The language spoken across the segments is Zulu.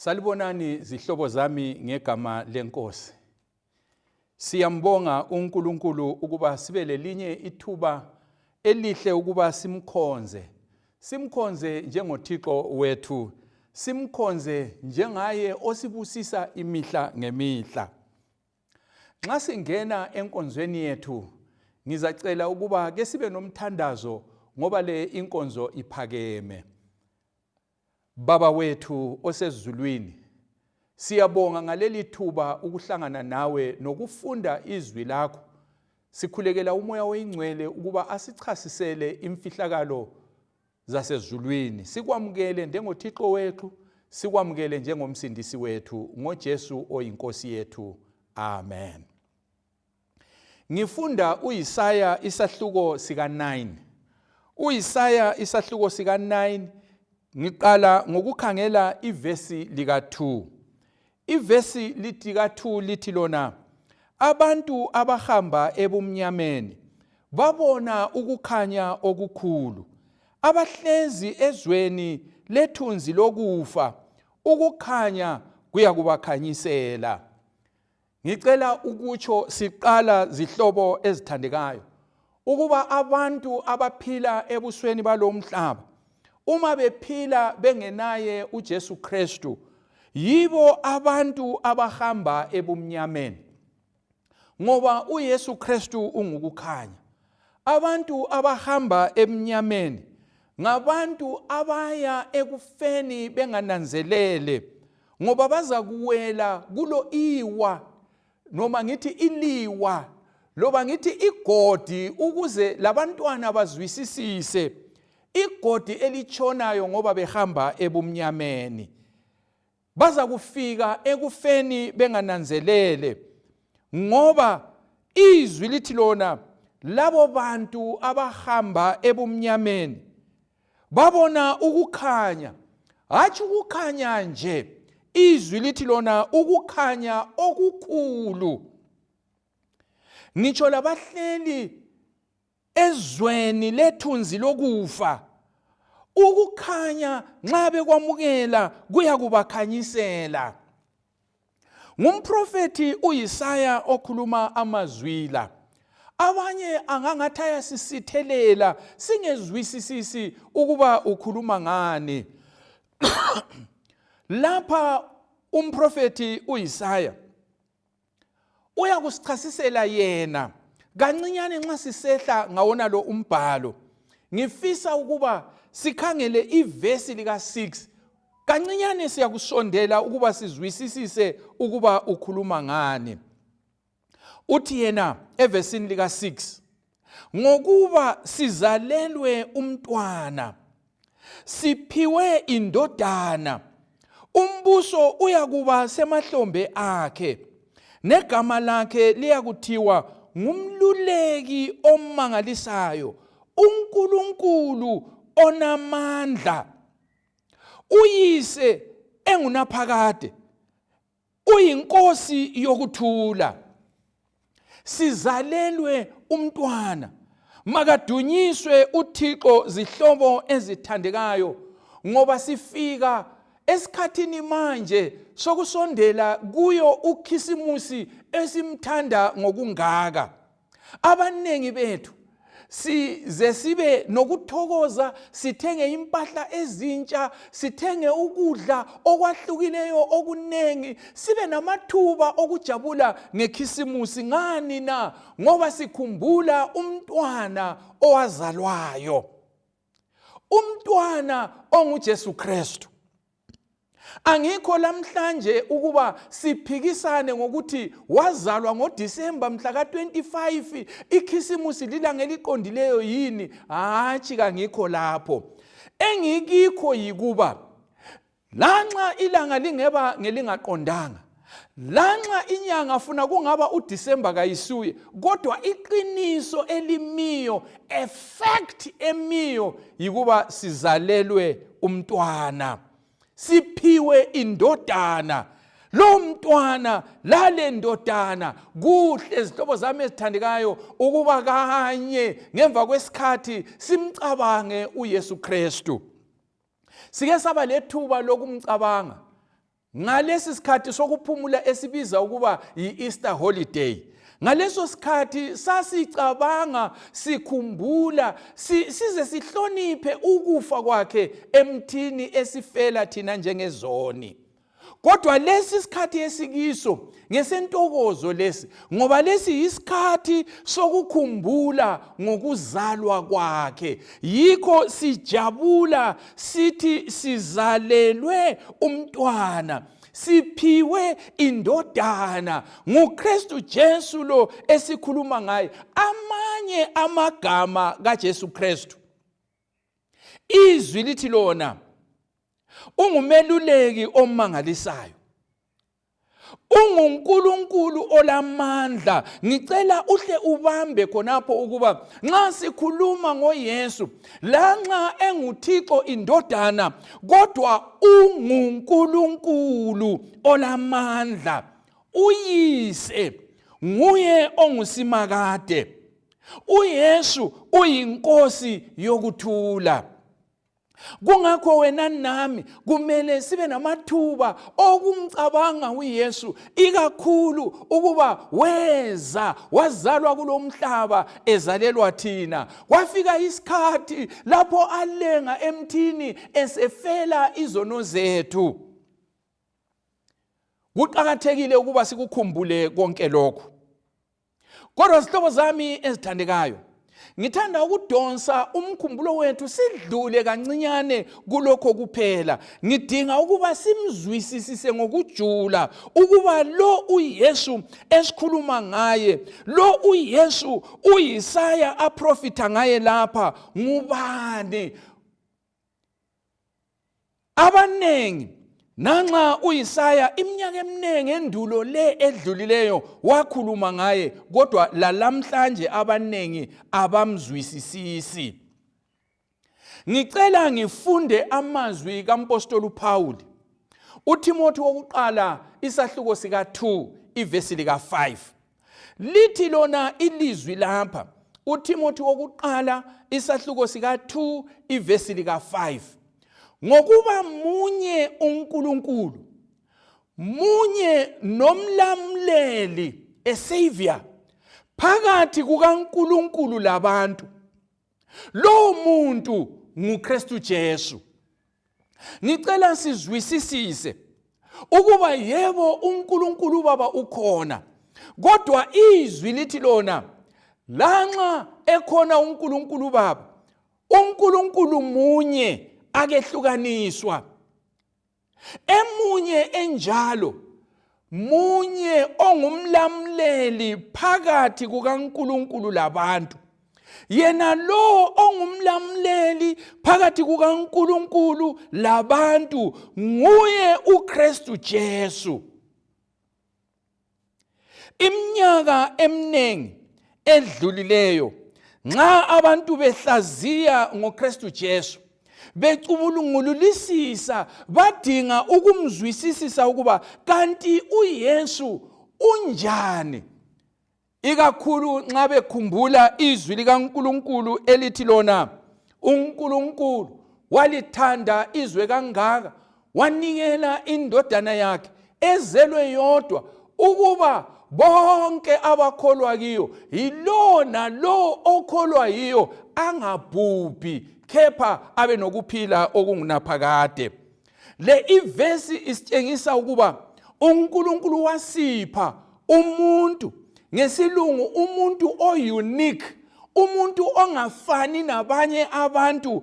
Salibonani zihlobo zami ngegama lenkosi. Siyambonga uNkulunkulu ukuba sibe lelinye ithuba elihle ukuba simkhonze. Simkhonze njengoThixo wethu, simkhonze njengaye osibusisa imihla ngemihla. Nxa singena enkonzweni yethu, ngizacela ukuba ke sibe nomthandazo ngoba le inkonzo iphakeme. Baba wethu osezulwini, siyabonga ngaleli thuba ukuhlangana nawe nokufunda izwi lakho. Sikhulekela uMoya oyiNgcwele ukuba asichasisele imfihlakalo zasezulwini. Sikwamukele njengoThixo wethu, sikwamukele njengomsindisi wethu ngoJesu oyinkosi yethu. Amen. Ngifunda uIsaya isahluko sika 9. UIsaya isahluko sika 9 ngiqala ngokukhangela ivesi lika 2. Ivesi lithi ka 2 lithi lona abantu abahamba ebumnyameni babona ukukhanya okukhulu abahlezi ezweni lethunzi lokufa ukukhanya kuyakubakhanyisela. Ngicela ukutsho siqala zihlobo ezithandekayo ukuba abantu abaphila ebusweni balomhlaba uma bephila bengenaye uJesu Kristu yibo abantu abahamba ebumnyameni ngoba uYesu Kristu ungukukhanya. Abantu abahamba emnyameni ngabantu abaya ekufeni bengananzelele ngoba bazakuwela kulo iwa noma ngithi iliwa loba ngithi igodi ukuze labantwana bazwisisise igodi elitshonayo ngoba behamba ebumnyameni baza kufika ekufeni bengananzelele ngoba izwi lithi lona labo bantu abahamba ebumnyameni babona ukukhanya hatshi ukukhanya nje izwi lithi lona ukukhanya okukhulu ngitsho labahleli ezweni lethunzi lokufa ukukhanya nxa bekwamukela kuyakubakhanyisela ngumprofethi uIsaya okhuluma amazwi la abanye angangathi ayasisithelela singezwisisisi ukuba ukhuluma ngani lapha umprofethi uIsaya uyakusichasisela yena kancinyane nxa sisehla ngawona lo umbhalo ngifisa ukuba sikhangele ivesi lika-6 kancinyane siyakusondela ukuba sizwisisise ukuba ukhuluma ngani uthi yena evesini lika-6 ngokuba sizalelwe umntwana siphiwe indodana umbuso uyakuba semahlombe akhe negama lakhe liyakuthiwa ngumluleki omangalisayo uNkulunkulu onamandla uyise engunaphakade uyinkosi yokuthula sizalelwe umntwana makadunyiswe uThixo zihlobo ezithandekayo ngoba sifika esikhathini manje sokusondela kuyo uKhisimusi esimthanda ngokungaka Abanengi bethu size sibe nokuthokoza sithenge impahla ezintsha sithenge ukudla okwahlukileyo okuningi sibe namathuba okujabula ngekhisimusi ngani na ngoba sikhumbula umntwana owazalwayo umntwana onguJesu Kristu Angikho lamhlanje ukuba siphikisane ngokuthi wazalwa ngoDisemba mhla ka-25 ikhisimusi lilanga eliqondileyo yini. Hatshi, kangikho lapho. Engikikho yikuba lanxa ilanga lingeba ngelingaqondanga, lanxa inyanga funa kungaba uDisemba kayisuye, kodwa iqiniso elimiyo, a fact emiyo yikuba sizalelwe umntwana. Siphiwe indodana lo mntwana lale ndodana kuhle zihlobo zami ezithandekayo ukuba kanye ngemva kwesikhathi simcabange uYesu Kristu sike saba lethuba lokumcabanga. Ngalesi sikhathi sokuphumula esibiza ukuba yi-Easter holiday. Ngaleso sikhathi sasicabanga sikhumbula size sihloniphe ukufa kwakhe emthini esifela thina njengezoni. Kodwa lesi sikhathi esikiso ngesentokozo lesi ngoba lesi yisikhathi sokukhumbula ngokuzalwa kwakhe. Yikho sijabula sithi sizalelwe umntwana siphiwe indodana nguKristu Jesu lo esikhuluma ngaye. Amanye amagama kaJesu Kristu, izwi lithi lona ungumeluleki omangalisayo, unguNkulunkulu olamandla. Ngicela uhle ubambe khonapho ukuba nxa sikhuluma ngoYesu, lanxa enguThixo indodana, kodwa unguNkulunkulu olamandla. Uyise nguye ongusimakade. UYesu uyinkosi yokuthula. Kungakho wena nami kumele sibe namathuba okumcabanga uYesu, ikakhulu ukuba weza wazalwa kulomhlaba ezalelwa thina. Kwafika isikhathi lapho alenga emthini esefela izono zethu. Kuqakathekile ukuba sikukhumbule konke lokhu. Kodwa zihlobo zami ezithandekayo, ngithanda ukudonsa umkhumbulo wethu sidlule kancinyane kulokho kuphela. Ngidinga ukuba simzwisisise ngokujula ukuba lo uYesu esikhuluma ngaye, lo uYesu uIsaya aprofitha ngaye lapha ngubani. Abanengi nanxa uIsaya iminyaka eminingi endulo le edlulileyo wakhuluma ngaye, kodwa lalamhlanje abanengi abamzwisisisi. Ngicela ngifunde amazwi kampostoli uPaul, uThimothi wokuqala isahluko sika-2 ivesi lika-5. Lithi lona ilizwi lapha, uThimothi wokuqala isahluko sika-2 ivesi lika-5, ngokuba munye uNkulunkulu, munye nomlamuleli, a savior, phakathi kukaNkulunkulu labantu, lowo muntu nguKristu Jesu. Ngicela sizwisisise ukuba yebo uNkulunkulu uBaba ukhona, kodwa izwi lithi lona lanxa ekhona uNkulunkulu uBaba, uNkulunkulu munye, akehlukaniswa. Emunye enjalo, munye ongumlamuleli phakathi kukaNkulunkulu labantu. Yena lo ongumlamuleli phakathi kukaNkulunkulu labantu nguye uKristu Jesu. Iminyaka eminingi edlulileyo nxa abantu behlaziya ngoKristu Jesu, becubungululisisa, badinga ukumzwisisisa ukuba kanti uYesu unjani, ikakhulu nxa bekhumbula izwi likaNkulunkulu elithi lona uNkulunkulu walithanda izwe kangaka wanikela indodana yakhe ezelwe yodwa ukuba bonke abakholwa kiyo, yilowo nalowo okholwa yiyo, angabhubhi kepha abe nokuphila okungunaphakade. Le ivesi isitshengisa ukuba uNkulunkulu wasipha umuntu, ngesilungu umuntu o-unique, umuntu ongafani nabanye abantu,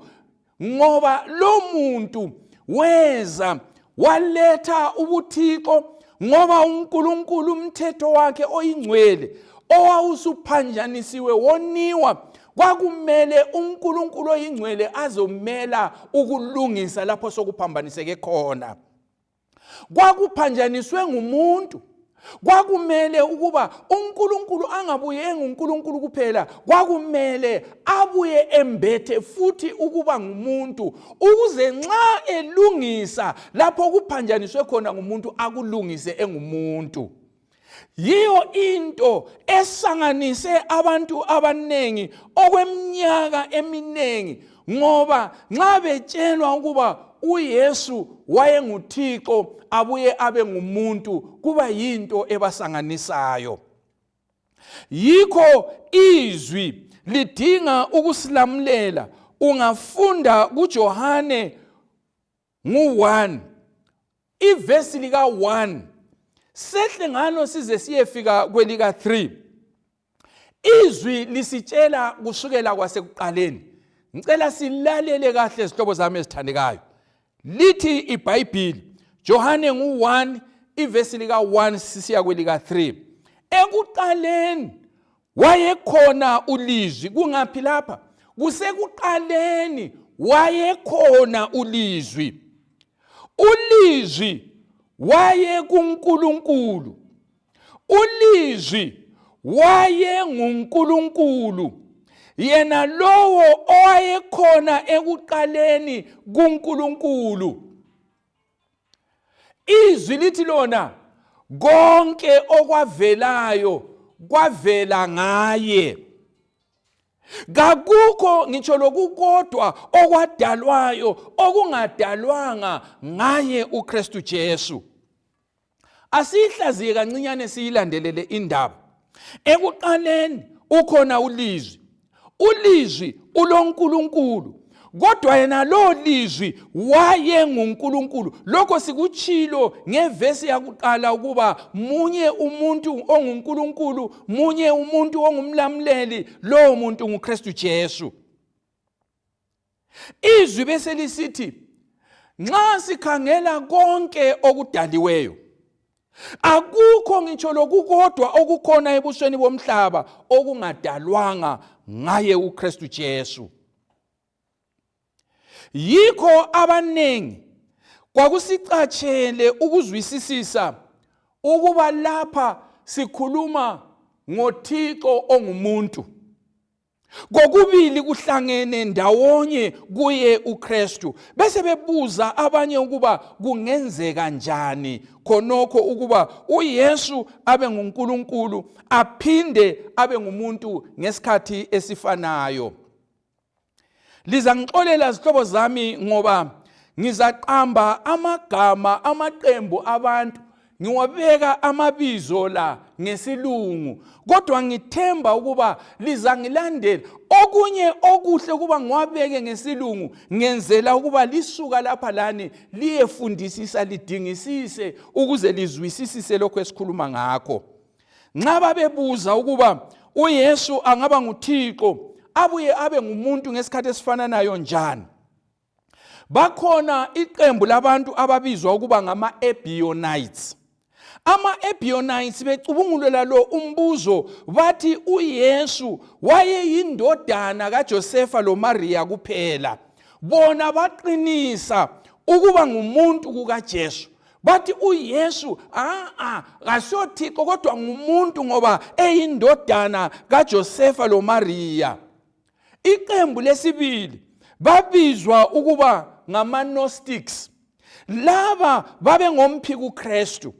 ngoba lo muntu weza waletha ubuthixo, ngoba uNkulunkulu umthetho wakhe oyingcwele owawusuphanjanisiwe woniwa, kwakumele uNkulunkulu oyingcwele azomela ukulungisa lapho sokuphambaniseke khona. Kwakuphanjaniswe ngumuntu. Kwakumele ukuba uNkulunkulu angabuye enguNkulunkulu kuphela, kwakumele abuye embethe futhi ukuba ngumuntu, ukuze nxa elungisa lapho kuphanjaniswe khona ngumuntu, akulungise engumuntu. Yiyo into esanganise abantu abaningi okweminyaka eminingi, Ngoba nxa betshelwa ukuba uYesu wayenguThixo abuye abe ngumuntu, kuba yinto ebasanganisayo. Yikho izwi lidinga ukusilamulela. Ungafunda kuJohane ngu-1, ivesi lika-1, sehle ngalo size siyefika kwelika-3. Izwi lisitshela kusukela kwasekuqaleni. Ngicela silalele kahle, zihlobo zami ezithandekayo. Lithi iBhayibhili, Johane ngu-1, ivesi lika-1 sisiya kwelika-3: ekuqaleni wayekhona ulizwi. Kungaphi lapha? Kusekuqaleni wayekhona ulizwi. Ulizwi wayekuNkulunkulu, ulizwi wayenguNkulunkulu, yena lowo owayekhona ekuqaleni kuNkulunkulu. Izwi lithi lona konke okwavelayo kwavela ngaye, kakukho ngitsho lokukodwa okwadalwayo okungadalwanga ngaye uKristu Jesu. Asiyihlaziye kancinyane, siyilandelele indaba. Ekuqaleni ukhona ulizwi, ulizwi uloNkulunkulu, kodwa yena lo lizwi wayenguNkulunkulu. Lokho sikutshilo ngevesi yakuqala, ukuba munye umuntu onguNkulunkulu, munye umuntu ongumlamuleli, lowo muntu nguKristu Jesu. Izwi beselisithi nxa sikhangela konke okudaliweyo, akukho ngitsho lokukodwa okukhona ebusweni bomhlaba okungadalwanga ngaye uKristu Jesu. Yikho abanengi kwakusicatshele ukuzwisisisa ukuba lapha sikhuluma ngoThixo ongumuntu. Kokubili kuhlangene ndawonye kuye uKristu. Bese bebuza abanye ukuba kungenzeka njani khonokho ukuba uYesu abe nguNkulunkulu aphinde abe ngumuntu ngesikhathi esifanayo. Lizangixolela, zihlobo zami, ngoba ngizaqamba amagama amaqembu abantu, ngiwabeka amabizo la ngesilungu, kodwa ngithemba ukuba lizangilandela. Okunye okuhle ukuba ngiwabeke ngesilungu, ngenzela ukuba lisuka lapha lani liyefundisisa, lidingisise ukuze lizwisisise lokho esikhuluma ngakho. Nxa babebuza ukuba uYesu angaba nguThixo abuye abe ngumuntu ngesikhathi esifananayo njani, bakhona iqembu labantu ababizwa ukuba ngama-Ebionites. Ama-Ebionites becubungulela lo umbuzo bathi uYesu wayeyindodana kaJosefa loMariya kuphela. Bona baqinisa ukuba ngumuntu kukaJesu, bathi uYesu a-a kasiyoThixo kodwa ngumuntu ngoba eyindodana kaJosefa loMariya. Iqembu lesibili babizwa ukuba ngama-Gnostics. Laba babengomphiki kuKristu.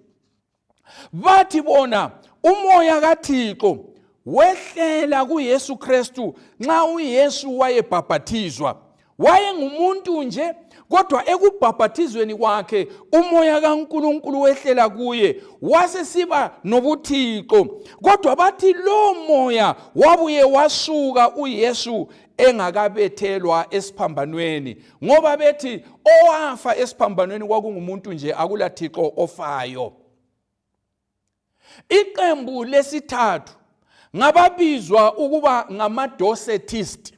Bathi bona umoya kaThixo wehlela kuYesu Kristu nxa uYesu wayebhabhathizwa. Wayengumuntu nje, kodwa ekubhabhathizweni kwakhe umoya kaNkulunkulu wehlela kuye, wasesiba nobuthixo. Kodwa bathi lo moya wabuye wasuka uYesu engakabethelwa esiphambanweni, ngoba bethi owafa esiphambanweni kwakungumuntu nje, akula thixo ofayo. Iqembu lesithathu ngababizwa ukuba ngama-Docetist.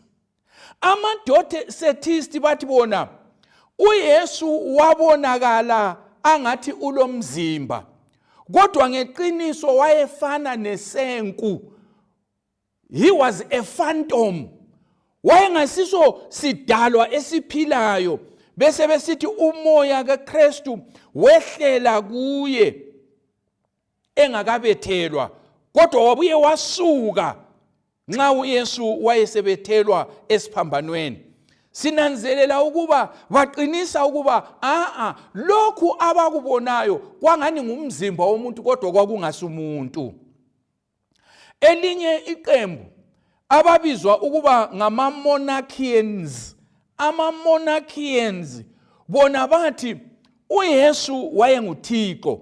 Ama-Docetist bathi bona uYesu wabonakala angathi ulomzimba, kodwa ngeqiniso wayefana nesenku. He was a phantom, wayengasiso sidalwa esiphilayo. Bese besithi umoya kaKristu wehlela kuye engakabethelwa, kodwa wabuye wasuka nxa uYesu wayesebethelwa esiphambanweni. Sinanzelela ukuba baqinisa ukuba a-a lokhu abakubonayo kwangani ngumzimba womuntu, kodwa kwakungasumuntu. Elinye iqembu ababizwa ukuba ngama-Monarchians. Ama-Monarchians bona bathi uYesu wayenguThixo.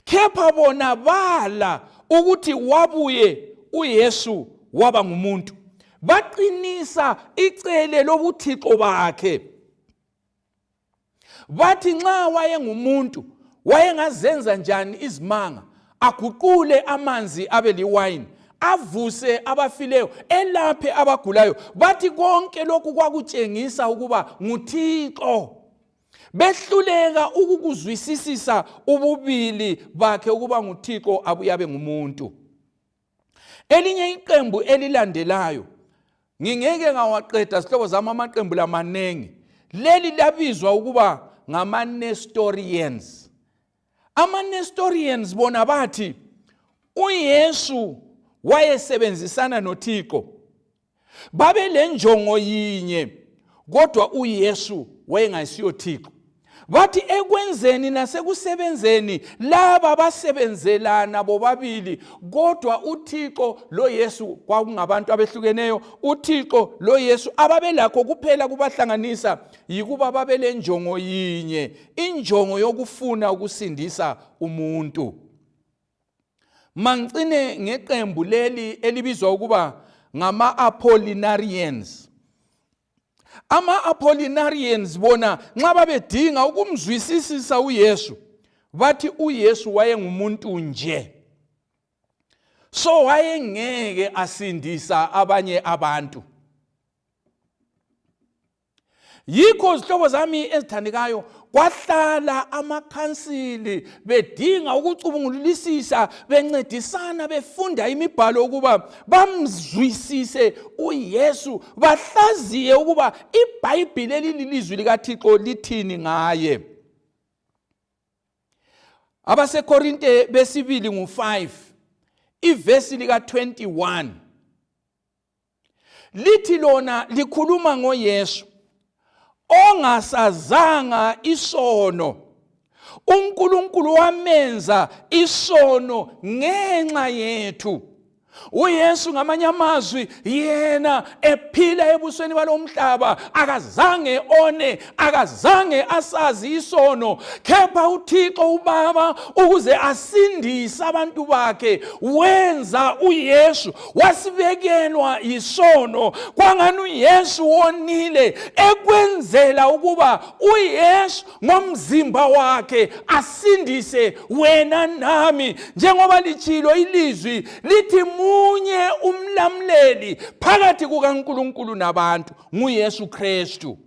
Kepha bona bala ukuthi wabuye uYesu waba ngumuntu. Baqinisa icele lobuthixo bakhe. Bathi nxa wayengumuntu wayengazenza njani izimanga, aguqule amanzi abe liwayini, avuse abafileyo, elaphe abagulayo. Bathi konke lokhu kwakutshengisa ukuba nguThixo. Behluleka ukukuzwisisisa ububili bakhe ukuba nguThixo abuye abe ngumuntu. Elinye iqembu elilandelayo, ngingeke ngawaqeda zihlobo zami amaqembu lamanengi, leli labizwa ukuba ngama-Nestorians. Ama-Nestorians bona bathi uYesu wayesebenzisana noThixo, babelenjongo yinye, kodwa uYesu wayengayisiyo Thixo. Bathi ekwenzeni nasekusebenzeni laba basebenzelana bobabili, kodwa uThixo loYesu kwakungabantu abehlukeneyo. UThixo loYesu ababelakho kuphela kubahlanganisa yikuba babelenjongo yinye, injongo yokufuna ukusindisa umuntu. Mangicine ngeqembu leli elibizwa ukuba ngama-Apollinarians. Ama-Apollinarians bona nxa babedinga ukumzwisisisa uYesu, bathi uYesu wayengumuntu nje, so wayengeke asindisa abanye abantu. Yikho zihlobo zami ezithandekayo, kwahlala amakhansili bedinga ukucubungulisisa, bencedisana, befunda imibhalo ukuba bamzwisise uYesu, bahlaziye ukuba iBhayibhili elililizwi likaThixo lithini ngaye. AbaseKorinte besibili ngu-5 ivesi lika-21 lithi lona likhuluma ngoYesu ongasazanga isono, uNkulunkulu wamenza isono ngenxa yethu. uYesu ngamanye amazwi, yena ephila ebusweni balomhlaba akazange one, akazange asazi isono, kepha uThixo uBaba ukuze asindise abantu bakhe wenza uYesu wasibekelwa yisono, kwangani uYesu wonile ekwenzela ukuba uYesu ngomzimba wakhe asindise wena nami, njengoba litshilo ilizwi lithi munye umlamleli phakathi kukaNkulunkulu nabantu, nguYesu Kristu.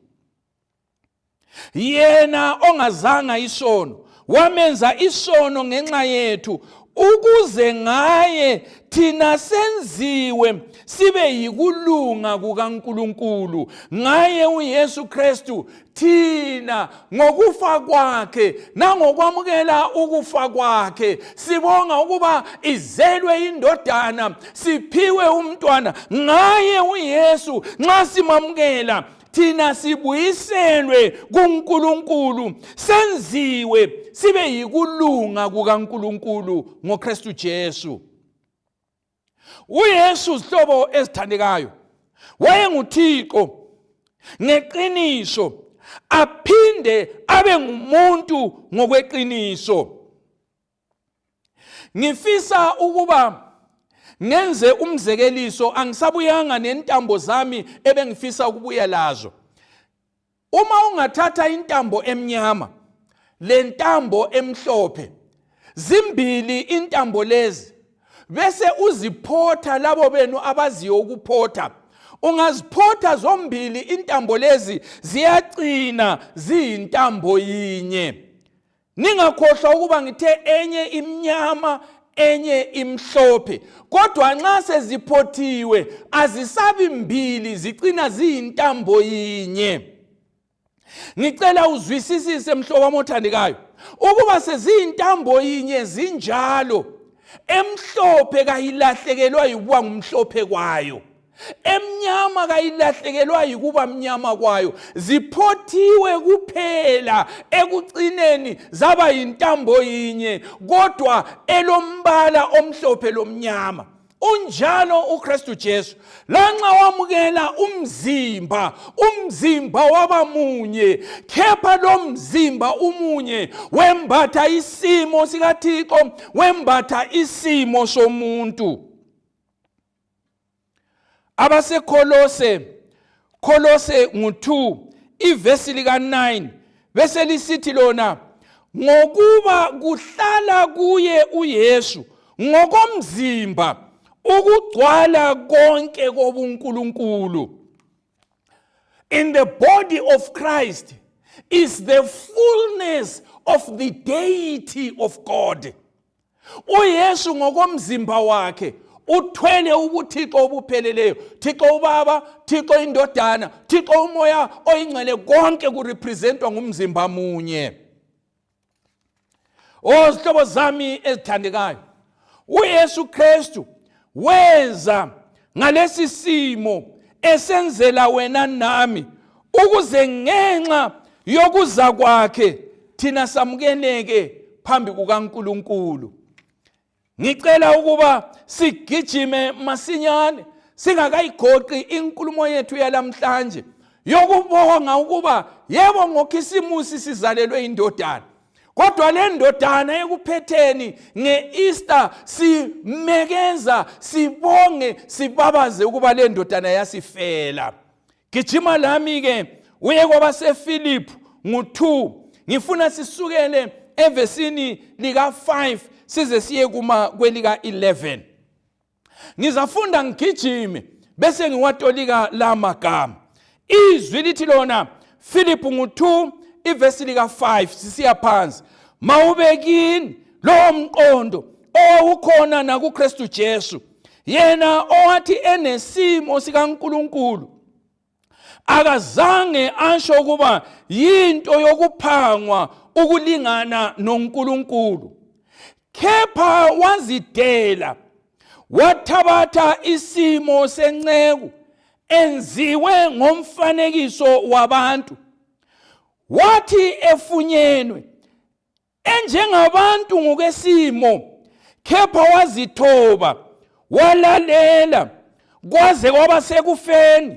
Yena ongazanga isono wamenza isono ngenxa yethu, ukuze ngaye thina senziwe sibe yikulunga kukaNkulunkulu. Ngaye uYesu Kristu thina ngokufa kwakhe nangokwamukela ukufa kwakhe sibonga ukuba izelwe indodana, siphiwe umntwana. Ngaye uYesu nxa simamukela thina sibuyiselwe kuNkulunkulu, senziwe sibe yikulunga kukaNkulunkulu ngoKristu Jesu. uYesu zihlobo ezithandekayo wayenguThixo ngeqiniso, aphinde abe ngumuntu ngokweqiniso. Ngifisa ukuba ngenze umzekeliso, angisabuyanga nentambo zami ebengifisa ukubuya lazo. Uma ungathatha intambo emnyama lentambo emhlophe, zimbili intambo lezi, bese uziphotha, labo benu abaziyo ukuphotha, ungaziphotha zombili intambo lezi ziyacina ziyintambo yinye. Ningakhohlwa ukuba ngithe enye imnyama enye imhlophe, kodwa nxa seziphothiwe azisabi mbili, zicina ziyintambo yinye. Ngicela uzwisisise mhlobo wami othandekayo ukuba seziyintambo yinye zinjalo, emhlophe kayilahlekelwa yikuba ngumhlophe kwayo, emnyama kayilahlekelwa yikuba mnyama kwayo, ziphothiwe kuphela ekucineni zaba yintambo yinye, kodwa elombala omhlophe lomnyama. Unjalo uKristu Jesu, lanxa wamukela umzimba, umzimba waba munye, kepha lo mzimba umunye wembatha isimo sikaThixo, wembatha isimo somuntu. AbaseKolose, Kolose ngu-2 ivesi lika-9 bese lisithi lona, ngokuba kuhlala kuye uYesu ngokomzimba ukugcwala konke kobuNkulunkulu. In the body of Christ is the fullness of the deity of God. UYesu ngokomzimba wakhe uthwele ubuthixo obupheleleyo, Thixo uBaba, Thixo iNdodana, Thixo uMoya oyiNgcwele, konke kurepresentwa ngumzimba munye. O zihlobo zami ezithandekayo, uYesu Kristu weza ngalesi simo esenzela wena nami, ukuze ngenxa yokuza kwakhe thina samukeleke phambi kukaNkulunkulu. Ngicela ukuba sigijime masinyane singakayigoqi inkulumo yethu yalamhlanje yokubonga ukuba yebo ngoKhisimusi sizalelwe indodana, kodwa le ndodana ekuphetheni nge-Easter simekeza, sibonge, sibabaze ukuba le ndodana yasifela. Gijima lami ke uye kwabaseFiliphu ngu-2, ngifuna sisukele evesini lika-5 size siye kuma kwelika-11. Ngizafunda ngigijime bese ngiwatolika la magama. Izwi lithi lona, Philip ngu-2 ivesi lika-5 sisiya phansi, mawube kini lowo mqondo owawukhona nakuKristu Jesu, yena owathi enesimo sikaNkulunkulu akazange asho ukuba yinto yokuphangwa ukulingana noNkulunkulu, kepha wazidela wathabatha isimo senceku enziwe ngomfanekiso wabantu, wathi efunyenwe enjengabantu ngokwesimo, kepha wazithoba walalela kwaze kwaba sekufeni,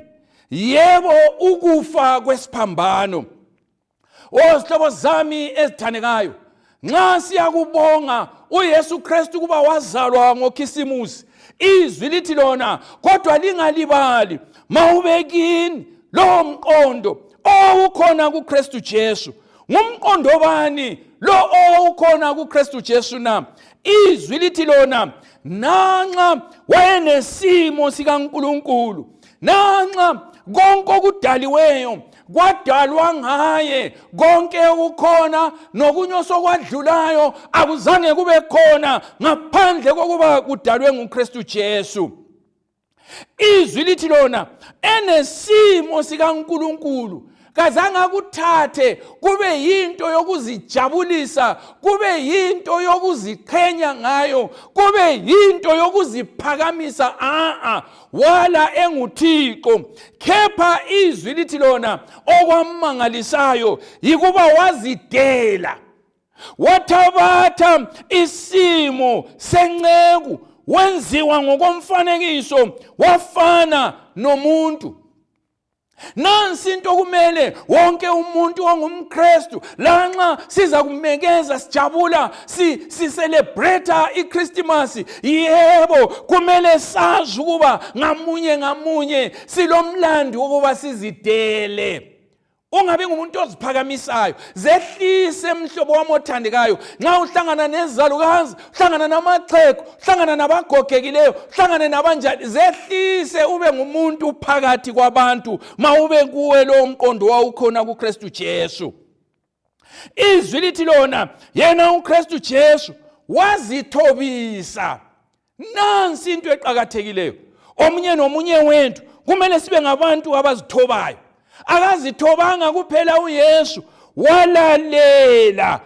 yebo ukufa kwesiphambano. O zihlobo zami ezithandekayo, nxa siyakubonga uYesu Kristu kuba wazalwa ngoKhisimusi, izwi lithi lona, kodwa lingalibali, mawube kini lowo mqondo owukhona kuKristu Jesu. Ngumqondo bani lo owukhona kuKristu Jesu na? Izwi lithi lona, nanxa wayenesimo sikaNkulunkulu, nanxa konke okudaliweyo kwadalwa ngaye, konke okukhona nokunye osokwadlulayo akuzange kube khona ngaphandle kokuba kudalwe nguKristu Jesu. Izwi lithi lona, enesimo sikaNkulunkulu kazange akuthathe kube yinto yokuzijabulisa, kube yinto yokuziqhenya ngayo, kube yinto yokuziphakamisa. A-a, wala enguThixo. Kepha izwi lithi lona, okwamangalisayo yikuba wazidela, wathabatha isimo senceku, wenziwa ngokomfanekiso, wafana nomuntu. Nansi into okumele wonke umuntu ongumKristu, lanxa siza kumekeza sijabula sicelebrate iChristmas, yebo kumele sazi ukuba ngamunye ngamunye silomlando wokuba sizidele. Ungabi ngumuntu oziphakamisayo, zehlise mhlobo wami othandekayo. Nxa uhlangana nezalukazi, uhlangana namaxhegu, uhlangana nabagogekileyo, uhlangane nabanjani, zehlise ube ngumuntu phakathi kwabantu. Mawube kuwe lowo mqondo wawukhona kuKristu Jesu. Izwi lithi lona, yena uKristu Jesu wazithobisa. Nansi into eqakathekileyo, omunye nomunye wethu kumele sibe ngabantu abazithobayo. Akazithobanga kuphela uYesu, walalela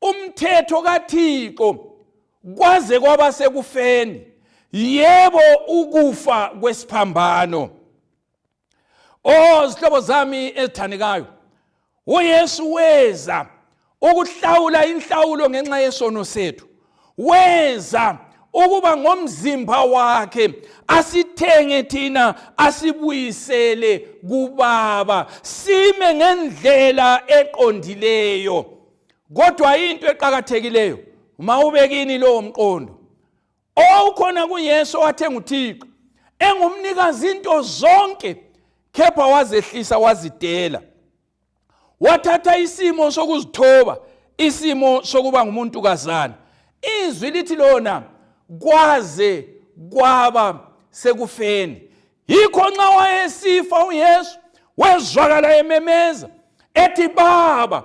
umthetho kaThixo kwaze kwaba sekufeni, yebo ukufa kwesiphambano. O zihlobo zami ezithandekayo, uYesu weza ukuhlawula inhlawulo ngenxa yesono sethu, weza ukuba ngomzimba wakhe asithenge thina asibuyisele kubaba sime ngendlela eqondileyo. Kodwa into eqakathekileyo mawubekini lowo mqondo owawukhona kuYesu owathenga uThixo engumnikazi into zonke, kepha wazehlisa wazidela, wathatha isimo sokuzithoba, isimo sokuba ngumuntukazana. Izwi lithi lona kwaze kwaba sekufeni. Yikho nxa wayesifa uYesu wezwakala ememeza ethi, Baba,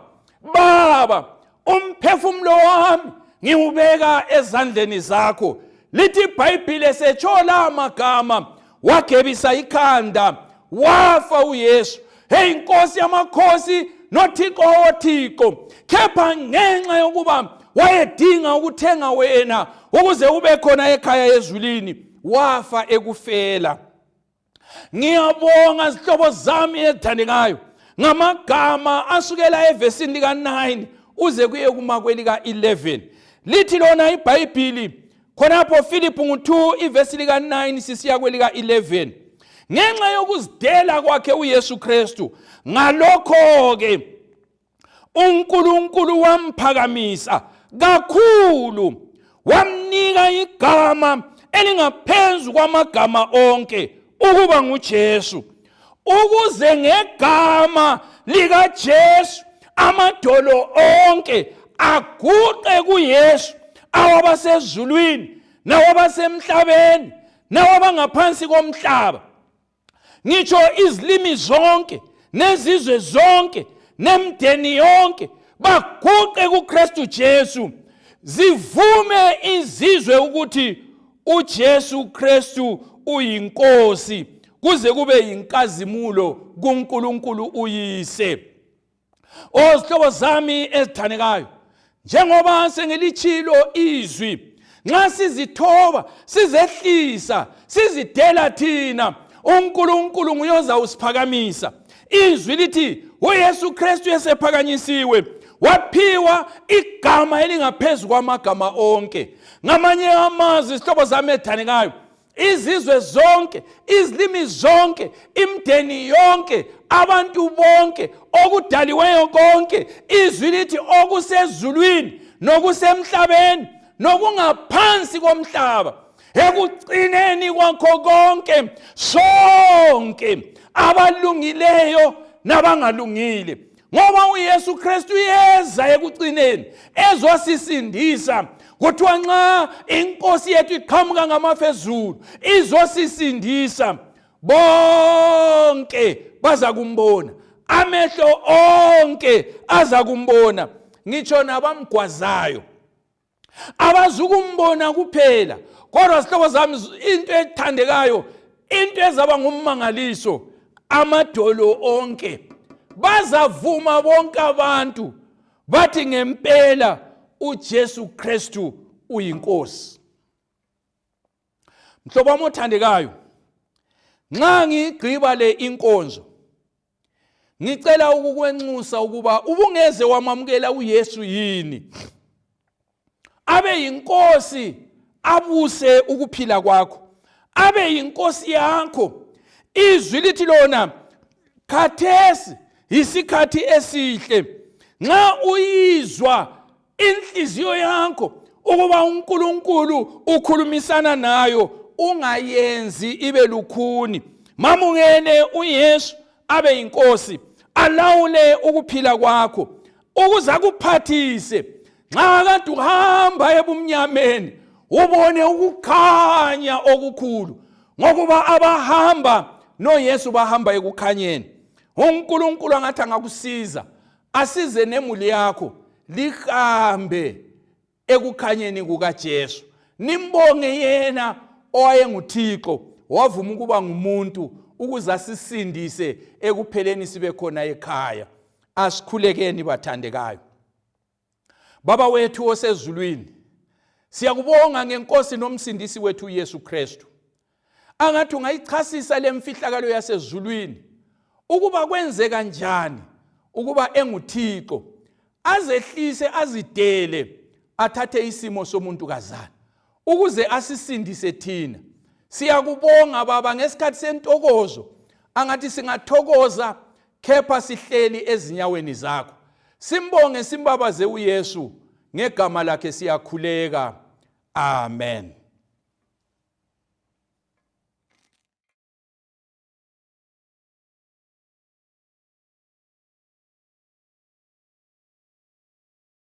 Baba, umphefumulo wami ngiwubeka ezandleni zakho. Lithi iBhayibhile setsho la magama, wagebisa ikhanda wafa uYesu. Hey, Nkosi yamakhosi noThixo woThixo, kepha ngenxa yokuba wayedinga ukuthenga wena ukuze ube khona ekhaya ezulwini, wafa ekufela. Ngiyabonga zihlobo zami ezithandekayo ngamagama asukela evesini lika-9 uze kuye kuma kwelika-11. Lithi lona iBhayibhili khonapho Philip ngu-2 ivesi lika-9 sisiya kwelika-11, ngenxa yokuzidela kwakhe uYesu Kristu, ngalokho-ke uNkulunkulu wamphakamisa kakhulu, wamnika igama elingaphezu kwamagama onke, ukuba nguJesu, ukuze ngegama likaJesu amadolo onke aguqe kuYesu, awabasezulwini nawabasemhlabeni nawabangaphansi komhlaba, ngitsho izilimi zonke nezizwe zonke nemndeni yonke baguqe kuKristu Jesu, zivume izizwe ukuthi uJesu Kristu uyinkosi, kuze kube yinkazimulo kuNkulunkulu uYise. Ozihlobo zami ezithandekayo, njengoba sengilitshilo izwi, nxa sizithoba, sizehlisa, sizidela thina, uNkulunkulu nguyoza usiphakamisa. Izwi lithi uYesu Kristu esephakanyisiwe waphiwa igama elingaphezu kwamagama onke. Ngamanye amazwi, izihlobo zami ezithandekayo, izizwe zonke, izilimi zonke, imndeni yonke, abantu bonke, okudaliweyo konke, izwi lithi okusezulwini nokusemhlabeni nokungaphansi komhlaba, ekucineni kwakho konke, sonke abalungileyo nabangalungile, ngoba uYesu Kristu uyeza ekucineni ezosisindisa. Kuthiwa nxa inkosi yethu iqhamuka ngamafezulu izosisindisa, bonke baza kumbona, amehlo onke aza kumbona, ngitsho nabamgwazayo abazukumbona kuphela. Kodwa zihlobo zami, into ethandekayo, into ezaba ngummangaliso, amadolo onke bazavuma, bonke abantu bathi ngempela uJesu Kristu uyinkosi. Mhlobo wami othandekayo, nxa ngiyigqiba le inkonzo, ngicela ukukwenxusa ukuba ubungeze wamamukela uYesu yini abe yinkosi, abuse ukuphila kwakho, abe yinkosi yakho. Izwi lithi lona khathesi yisikhathi esihle, nxa uyizwa inhliziyo yakho ukuba uNkulunkulu ukhulumisana nayo, ungayenzi ibe lukhuni. Mamukele uYesu abe yinkosi, alawule ukuphila kwakho, ukuze akuphathise nxa kade uhamba ebumnyameni ubone ukukhanya okukhulu, ngokuba abahamba noYesu bahamba ekukhanyeni. UNkulunkulu angathi angakusiza, asize nemuli yakho, lihambe ekukhanyeni kukaJesu, nimbonge yena owayenguThixo wavuma ukuba ngumuntu ukuze asisindise ekupheleni sibe khona ekhaya. Asikhulekeni bathandekayo. Baba wethu osezulwini, siyakubonga ngenkosi nomsindisi wethu uYesu Kristu. Angathi ungayichasisa le mfihlakalo yasezulwini, ukuba kwenzeka njani ukuba enguThixo azehlise, azidele, athathe isimo somuntu kazana. ukuze asisindise thina. Siyakubonga Baba ngesikhathi sentokozo, angathi singathokoza kepha sihleli ezinyaweni zakho. Simbonge simbabaze uYesu, ngegama lakhe siyakhuleka. Amen.